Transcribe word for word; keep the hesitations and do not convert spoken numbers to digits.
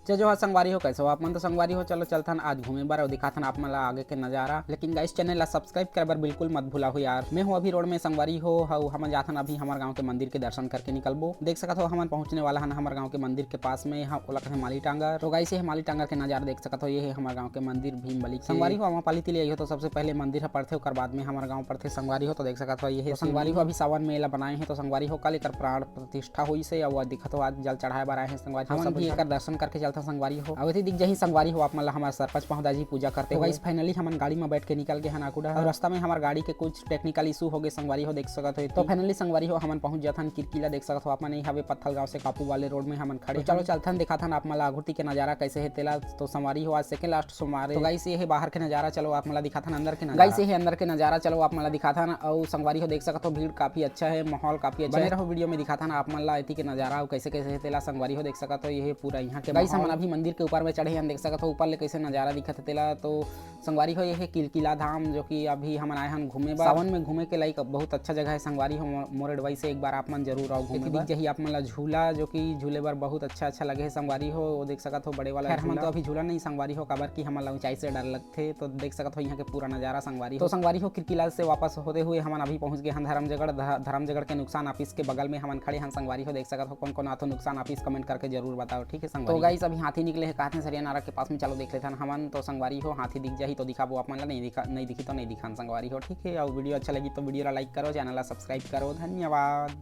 जय जोहार संगवारी हो, कैसे हो आप मन? तो संगवारी हो, चलो चलथन आज घूमे बर और दिखाथन आप मन ला आगे के नजारा। लेकिन गाइस, चैनल ला सब्सक्राइब करे बर बिल्कुल मत भूला हो यार। मैं हूँ अभी रोड में संगवारी हो, हऊ हमन जाथन अभी हमर गांव के मंदिर के दर्शन करके निकलबो। देख सकत हो, हमन पहुंचने वाला हन हमर गांव के मंदिर के पास में, हम ओला कथे माली टांगर। तो गाइस, ये माली टांगर के नजारा देख सकत हो, ये है हमर गांव के मंदिर भीम बली के। संगवारी हो, आमापाली तिले आइयो तो सबसे पहले मंदिर ह पड़थे, ओकर बाद में हमर गांव पड़थे संगवारी हो। तो देख सकत हो, ये है तो संगवारी हो, अभी सावन में एला बनाए हैं। तो संगवारी हो, कल एकर प्राण प्रतिष्ठा होइस हे, अउ दिखत हो आज जल चढ़ाए बर आए हैं संगवारी हो। हमन भी एकर दर्शन करके चलथन संगवारी हो। अब एती दिख जाही संगवारी हो, आप मन ला हमर सरपंच पहुंदा जी पूजा करते हुए। गाइस, finally हमन गाड़ी में बैठ के निकल गए हन आकुड़ा। और रास्ता में हमर गाड़ी के कुछ technical issue हो गए संगवारी हो, देख सकत हो। तो finally संगवारी हो, हमन पहुंच जाथन किरकिला, देख सकत हो आप मन, यही हवे पत्थल गांव से कापू वाले रोड में हमन खड़े। तो चलो चलथन, दिखाथन आप मन ला आघुति के नजारा कैसे है तेला। तो संगवारी हो, आज second last सोमवार है। तो गाइस, ये है बाहर के नजारा। चलो आप मन ला दिखाथन अंदर के नजारा। गाइस, ये है अंदर के नजारा। चलो आप मन ला दिखाथन। अउ संगवारी हो, देख सकत हो, भीड़ काफी अच्छा है, माहौल काफी अच्छा है। बने रहो video में, दिखाथन आप मन ला एती के नजारा अउ कैसे कैसे है तेला। संगवारी हो, देख सकत हो, ये है पूरा यहाँ के गाइस, माहौल। हमन अभी मंदिर के ऊपर में चढ़े हन, देख सकत हो ऊपर ले कैसे नजारा दिखत है तेला। तो संगवारी हो, ये है किलकिला धाम, जो कि अभी हमन आए हन घूमे बर। सावन में घूमे के लायक बहुत अच्छा जगह है संगवारी हो। मो-, मोर advice है, एक बार आप मन जरूर आओ घूमे बर। दिख जाही आप मन ला झूला, जो कि झूले बर बहुत अच्छा अच्छा लगे है संगवारी हो। वो देख सकत हो बड़े वाला झूला। खैर, हमन तो अभी झूला नहीं संगवारी हो, काबर कि हमन ला ऊंचाई से डर लगथे। तो देख सकत हो यहाँ के पूरा नजारा संगवारी हो। तो संगवारी हो, किरकिला से वापस होते हुए हमन अभी पहुंच गए हन धर्मजगढ़। ध-, धर्मजगढ़ के नुकसान ऑफिस के बगल में हमन खड़े हन संगवारी हो। देख सकत हो कौन कौन आथो नुकसान ऑफिस, comment करके जरूर बताओ, ठीक है संगवारी हो। गाइस, अभी हाथी निकले है कहत हैं सरिया नारा के पास में, चलो देख लेथन हमन। तो संगवारी हो, हाथी दिख जाही तो दिखाबो आप मन ला, नहीं दिखा, नहीं दिखी तो नहीं दिखान संगवारी हो, ठीक है। और video अच्छा लगी तो video ला like करो, channel ला subscribe करो। धन्यवाद।